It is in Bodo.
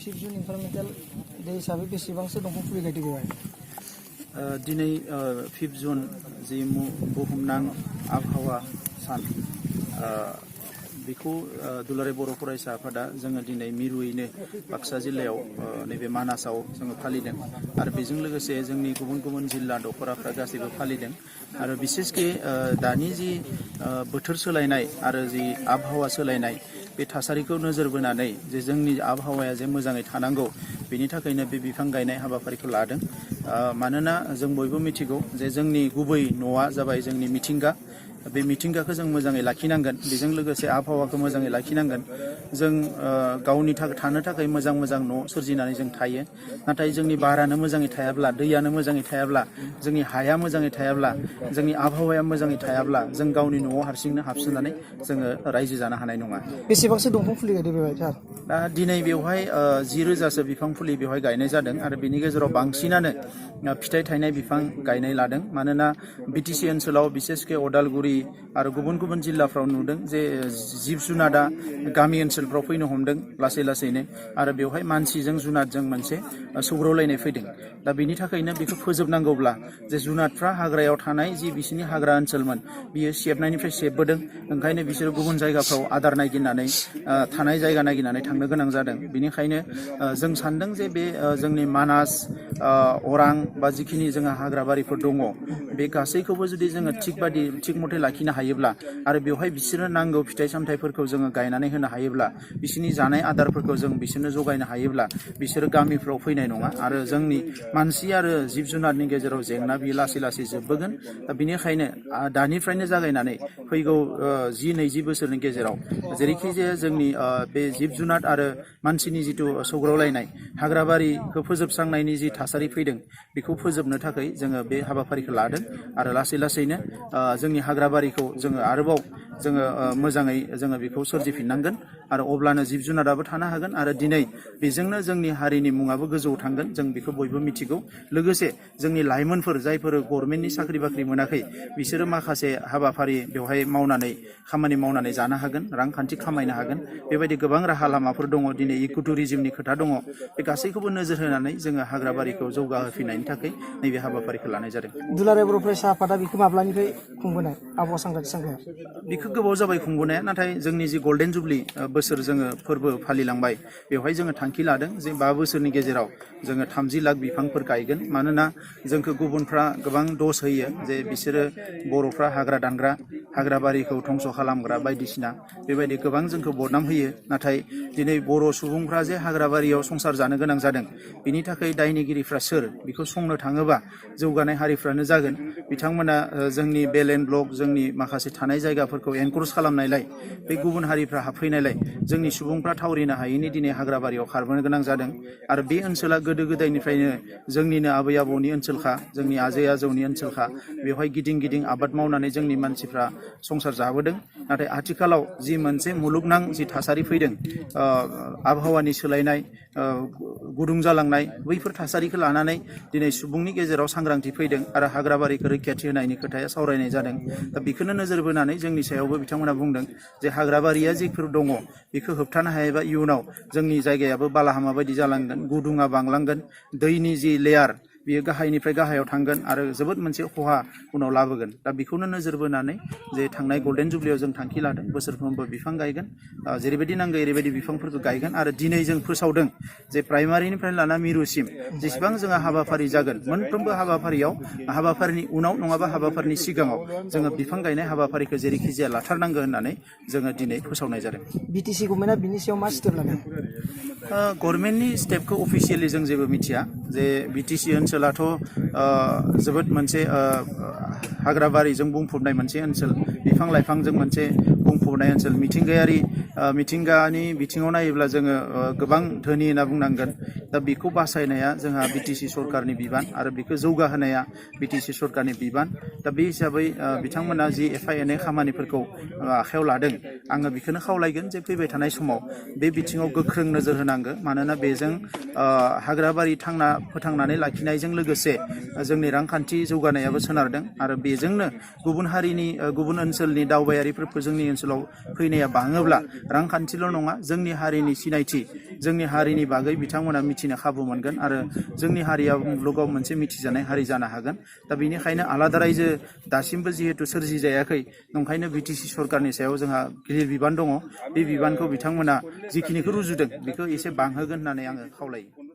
5 जुन इनभाइरमेन्टेल डे हिसाबै बेसेबांसो दंफां फुलि गायदों बेवहाय? दिनै 5 जुन जि बुहुमनां आबहावा सान बेखौ दुलाराय बर' फरायसा आफादा जोङो दिनै मिरुयैनो बाक्सा जिल्लायाव नैबे मानासाव जोङो फालिदों आरो बेजों लोगोसे जोंनि गुबुन गुबुन जिल्ला दखराफ्रा गासैबो फालिदों आरो बिसेसके दानि जि बोथोर सोलायनाय आरो जि आबहावा सोलायनाय बे थासारिखौ नोजोर बोनानै जे जोंनि आबहावाया जे मोजाङै थानांगौ बेनि थाखायनो बे बिफां गायनाय हाबाफारिखौ लादों मानोना जों बयबो मिथिगौ जे जोंनि गुबै न'आ जाबाय जोंनि मिथिंगा बे मिथिंगाखौ जों मोजाङै लाखिनांगोन बेजों लोगोसे आबहावाखौ मोजाङै लाखिनांगोन जों गावनि थानो थाखाय मोजां मोजां न' सोरजिनानै जों थायो नाथाय जोंनि बारानो मोजाङै थायाब्ला दैयानो मोजाङै थायाब्ला जोंनि हाया मोजाङै थायाब्ला जोंनि आबहावाया मोजाङै थायाब्ला जों गावनि न'आव हारसिंनो हाबसोनानै जोङो रायजो जानो हानाय नङा। बेसेबांसो दंफां फुलि गायदों बेवहाय सार? दा दिनै बेवहाय 10,000सो बिफां फुलि बेवहाय गायनाय जादों आरो बेनि गेजेराव बांसिनानो फिथाइ थायनाय बिफां गायनाय लादों मानोना बिटिसि ओनसोलाव बिसेसके अदालगुरि आरो गुबुन गुबुन जिल्लाफ्राव नुदों जे जिब जुनादा गामि ओनसोलफ्राव फैनो हमदों लासै लासैनो आरो बेवहाय मानसिजों जुनादजों मोनसे सौग्रावलायनाय फैदों दा बेनि थाखायनो बेखौ फोजोबनांगौब्ला जे जुनादफ्रा हाग्रायाव थानाय जि बिसिनि हाग्रा ओनसोलमोन बियो सेबनायनिफ्राय सेबबोदों ओंखायनो बिसोरो गुबुन जायगाफ्राव आदार नागिरनानै थानाय जायगा नागिरनानै थांनो गोनां जादों बेनिखायनो जों सानदों जे बे जोंनि मानास अरां बा जिखिनि जोंहा हाग्राबारिफोर दङ बे गासैखौबो जुदि जोङो थिग मथे लाखिनो हायोब्ला आरो बेवहाय बिसोरनो नांगौ फिथाइ सामथाइफोरखौ जोङो गायनानै होनो हायोब्ला बिसोरनि जानाय आदारफोरखौ जों बिसोरनो जगायनो हायोब्ला बिसोरो गामिफ्राव फैनाय नङा आरो जोंनि मानसि आरो जिब जुनारनि गेजेराव जेंना बियो लासै लासै जोबबोगोन दा बेनिखायनो दानिफ्रायनो जागायनानै फैगौ 10-20 बोसोरनि गेजेराव जेरैखि जाया जोंनि बे जिब जुनार आरो मानसिनि जिथु सौग्रावलायनाय हाग्राबारिखौ फोजोबस्रांनायनि जि थासारि फैदों बेखौ फोजोबनो थाखाय जोङो बे हाबाफारिखौ लादों आरो लासै लासैनो जोंनि हाग्राबारिखौ जोङो आरोबाव जोङो मोजाङै जोङो बेखौ सोरजिफिननांगोन आरो अब्लानो जिब जुनाराबो थानो हागोन आरो दिनै बेजोंनो जोंनि हारिनि मुङाबो गोजौआव थांगोन जों बेखौ बयबो मिथिगौ लोगोसे जोंनि लाइमोनफोर जायफोर गभर्नमेन्टनि साख्रि बाख्रि मोनाखै बिसोरो माखासे हाबाफारि बेवहाय मावनानै खामानि मावनानै जानो हागोन रांखान्थि खामायनो हागोन बेबायदि गोबां राहा लामाफोर दङ दिनै इक' टुरिजिमनि खोथा दङ बे गासैखौबो नोजोर होनानै जोङो हाग्राबारिखौ जौगाहोफिननायनि थाखाय नैबे हाबाफारिखौ लानाय जादों। दुलाराय बर' फरायसा आफादा बेखौ माब्लानिफ्राय खुंबोनाय आबहावा सांग्रांथि सानखौ? बेखौ गोबाव जाबाय खुंबोनाया नाथाय जोंनि जि गल्डेन जुबलि बोसोर जोङो फोरबो फालिलांबाय बेवहाय जोङो थांखि लादों जे 5 बोसोरनि गेजेराव जोङो 30 लाख बिफांफोर गायगोन मानोना जोंखौ गुबुनफ्रा गोबां दस होयो जे बिसोरो बर'फ्रा हाग्रा दानग्रा हाग्राबारिखौ धंस' खालामग्रा बायदिसिना बेबायदि गोबां जोंखौ बदनाम होयो नाथाय दिनै बर' सुबुंफ्रा जे हाग्राबारियाव संसार जानो गोनां जादों बिनि थाखाय दायनिगिरिफ्रा सोर बेखौ संनो थाङोबा जौगानाय हारिफ्रानो जागोन बिथांमोना जोंनि बेलेन ब्लक जोंनि माखासे थानाय जायगाफोरखौ एनक्रस खालामनायलाय बे गुबुन हारिफ्रा हाबफैनायलाय जोंनि सुबुंफ्रा थावरिनो हायैनि दिनै हाग्राबारियाव खारबोनो गोनां जादों आरो बे ओनसोला गोदो गोदायनिफ्रायनो जोंनिनो आबै आबौनि ओनसोलखा जोंनि आजै आजौनि ओनसोलखा बेवहाय गिदिं गिदिं आबाद मावनानै जोंनि मानसिफ्रा संसार जाबोदों नाथाय आथिखालाव जि मोनसे मुलुगनां जि थासारि फैदों आबहावानि सोलायनाय गुदुं जालांनाय बैफोर थासारिखौ लानानै दिनै सुबुंनि गेजेराव सांग्रांथि फैदों आरो हाग्राबारिखौ रैखाथि होनायनि खोथाया सावरायनाय जादों दा बेखौनो नोजोर बोनानै जोंनि सायावबो बिथांमोना बुंदों जे हाग्राबारिया जिफोर दङ बेखौ होबथानो हायोबा इयुनाव जोंनि जायगायाबो बालाहामा बायदि जालांगोन गुदुङा बांलांगोन दैनि जि लेयार बियो गाहायनिफ्राय गाहायाव थांगोन आरो जोबोद मोनसे खहा उनाव लाबोगोन दा बेखौनो नोजोर बोनानै जे थांनाय गल्डेन जुबलियाव जों थांखि लादों बोसोरफ्रोमबो बिफां गायगोन जेरैबायदि नांगौ ओरैबायदि बिफांफोरखौ गायगोन आरो दिनै जों फोसावदों जे प्राइमारिनिफ्राय लाना मिरुसिम जेसेबां जोंहा हाबाफारि जागोन मोनफ्रोमबो हाबाफारिनि उनाव नङाबा हाबाफारिनि सिगाङाव जोङो बिफां गायनाय हाबाफारिखौ जेरैखि जाया लाथारनांगौ होननानै जोङो दिनै फोसावनाय जादों। बिटिसि गभर्नमेन्टआ बिनि सायाव मा स्टेप लादों? गभर्नमेन्टनि स्टेपखौ अफिसियेलि जों जेबो मिथिया जे बिटिसि ओनसोलाथ' जोबोद मोनसे हाग्राबारिजों बुंफबनाय मोनसे ओनसोल बिफां लाइफांजों मोनसे बुंफबनाय ओनसोल मिथिंगानि बिथिङाव नायोब्ला जोङो गोबां धोनि होनना बुंनांगोन दा बेखौ बासायनाया जोंहा बिटिसि सरकारनि बिबान आरो बेखौ जौगाहोनाया बिटिसि सरकारनि बिबान दा बे हिसाबै बिथांमोना जि एफा एनै खामानिफोरखौ आखायाव लादों आङो बेखौनो खावलायगोन जे फैबाय थानाय समाव बे बिथिङाव गोख्रों नोजोर होनांगौ मानोना बेजों हाग्राबारि फोथांनानै लाखिनायजों लोगोसे जोंनि रांखान्थि जौगानायाबो सोनारदों आरो बेजोंनो गुबुन हारिनि गुबुन ओनसोलनि दावबायारिफोरखौ जोंनि ओनसोलाव फैनाया बाङोब्ला रांखान्थिल' नङा जोंनि हारिनि सिनायथि जोंनि हारिनि बागै बिथांमोना मिथिनो खाबु मोनगोन आरो जोंनि हारिया मुलुगाव मोनसे मिथिजानाय हारि जानो हागोन दा बेनिखायनो आलादा रायजो दासिमबो जिहेतु सोरजि जायाखै ओंखायनो बिटिसि सरकारनि सायाव जोंहा गिदिर बिबान दङ बे बिबानखौ बिथांमोना जिखिनिखौ रुजुदों बेखौ एसे बांहोगोन होननानै आङो खावलायो